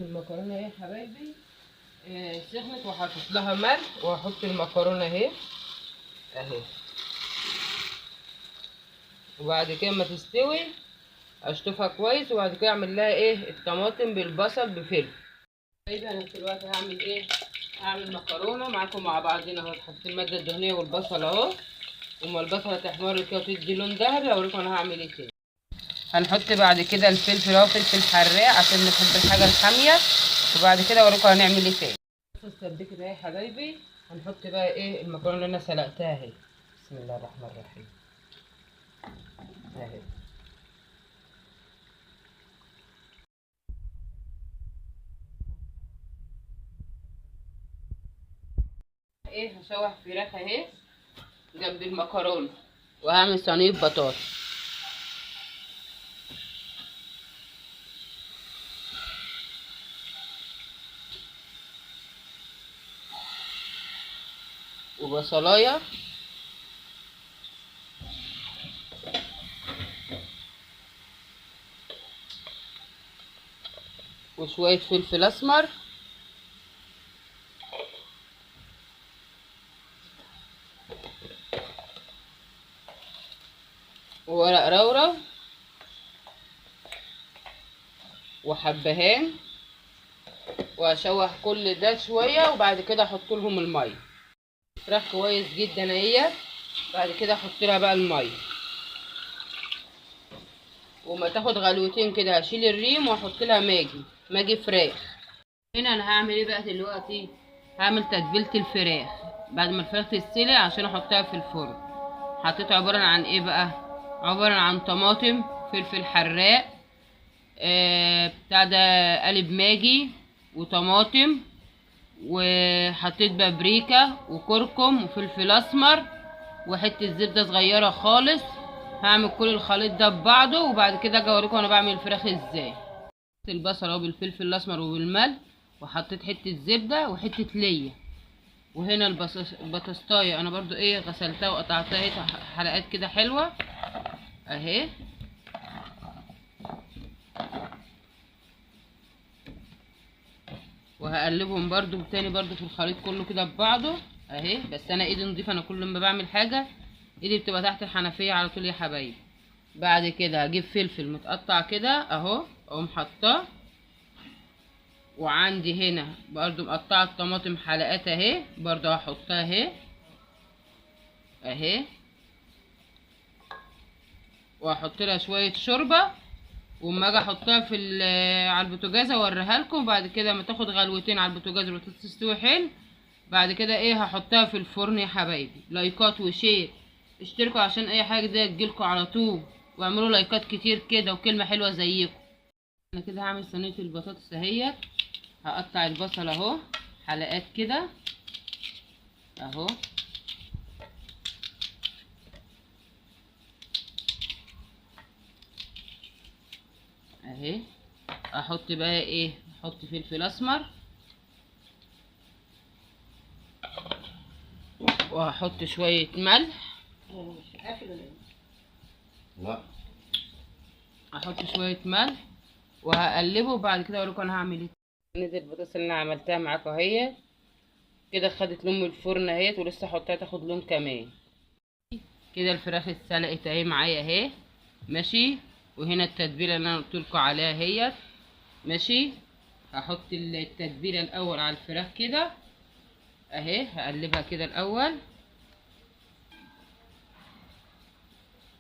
المكرونه اهي يا حبايبي سخنت، وحطيت لها ملح، وهحط المكرونه اهي اهي. وبعد كده ما تستوي اشطفها كويس، وبعد كده اعمل لها ايه الطماطم بالبصل بفلفل. طيب انا دلوقتي هعمل ايه؟ هعمل مكرونه معاكم مع بعضنا اهو. حطيت المادة الدهنية والبصل اهو، وما البصله تحمر كده وتدي لون ذهبي اوريكم انا هعمل ايه تاني. هنحط بعد كده الفلفل اهو، فلفل حراق عشان نحب الحاجة الحامية، وبعد كده اوريكم هنعمل ايه تاني. اتسبكت اهي يا حبايبي. هنحط بقى ايه المكرونه اللي انا سلقتها اهي. بسم الله الرحمن الرحيم اهي. ايه هشوح فراخ اهي جنب المكرونه، وهعمل صينية بطاطس. وبصلايه، وشوية فلفل اسمر، وورق رورو، وحبهان. واشوح كل ده شوية، وبعد كده احط لهم المية. فراخ كويس جدا اهي. بعد كده احط لها بقى المية، وما تاخد غلوتين كده هشيل الريم واحط لها ماجي فراخ. هنا انا هعمل ايه بقى دلوقتي؟ هعمل تتبيله الفراخ بعد ما الفراخ تتسلق عشان احطها في الفرن. حطيته عبارة عن ايه بقى؟ عبارة عن طماطم، فلفل حراق، بتاع ده قالب ماجي، وطماطم، وحطيت بابريكا وكركم وفلفل اسمر، وحتة زبدة صغيرة خالص. هعمل كل الخليط ده ببعضه، وبعد كده اجي اوريكم انا بعمل الفراخ ازاي. البصل اهو بالفلفل الاسمر وبالملح، وحطيت حتة زبدة وحتة ليا. وهنا البطاطسايه انا برضو ايه غسلتها وقطعتها حلقات كده حلوة اهي. وهقلبهم برضو تاني برضو في الخليط كله كده ببعضه اهي. بس انا ايدي نضيفه، انا كل ما بعمل حاجة ايدي بتبقى تحت الحنفية على طول يا حبايبي. بعد كده هجيب فلفل متقطع كده اهو، اقوم حطاه. وعندي هنا برضو مقطعه الطماطم حلقات اهي، برضو هحطها اهي اهي. وهحط لها شوية شوربة، وما اجي احطها في على البوتاجاز اوريها لكم. بعد كده ما تاخد غلوتين على البوتاجاز وتستوي حلو، بعد كده ايه هحطها في الفرن يا حبايبي. لايكات و share، اشتركوا عشان اي حاجة دي تجيلكوا على طول، واعملوا لايكات كتير كده وكلمه حلوة زيكم. انا كده هعمل صينية البطاطس اهي. هقطع البصل اهو حلقات كده اهو، اهي. احط بقى ايه؟ احط فلفل اسمر، وهحط شوية ملح. لا احط شوية ملح وهقلبه، وبعد كده اقول لكم انا هعمل ايه. نزل البطاطس اللي انا عملتها معاكم اهي كده، خدت لون من الفرن اهي، ولسه احطها تاخد لون كمان كده. الفراخ اتسلقت اهي معايا اهي ماشي. وهنا التتبيله اللي انا قلت لكم عليها اهي ماشي. هحط التتبيله الاول على الفراخ كده اهي، هقلبها كده الاول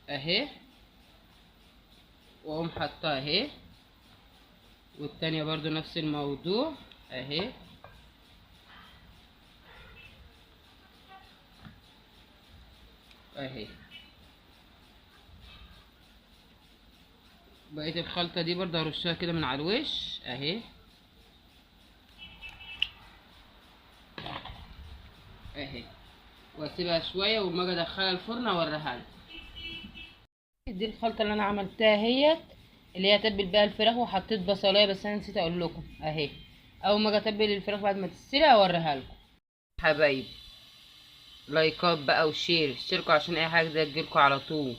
اهي، واقوم حطها اهي. والتانية برضو نفس الموضوع اهي. اهي بقية الخلطة دي برضو هرشها كده من على الوش اهي اهي، واسيبها شوية، وما اجي ادخلها الفرن اوريها لكم. دي الخلطة اللي انا عملتها اهيت، اللي هي تبل بيها الفراخ، وحطيت بصلايه بس انا نسيت اقول لكم اهي. اول ما اجي اتبل الفراخ بعد ما تستوي اوريها لكم حبايبي. لايكات بقى و share، اشتركوا عشان اي حاجة زي تجيلكوا على طول.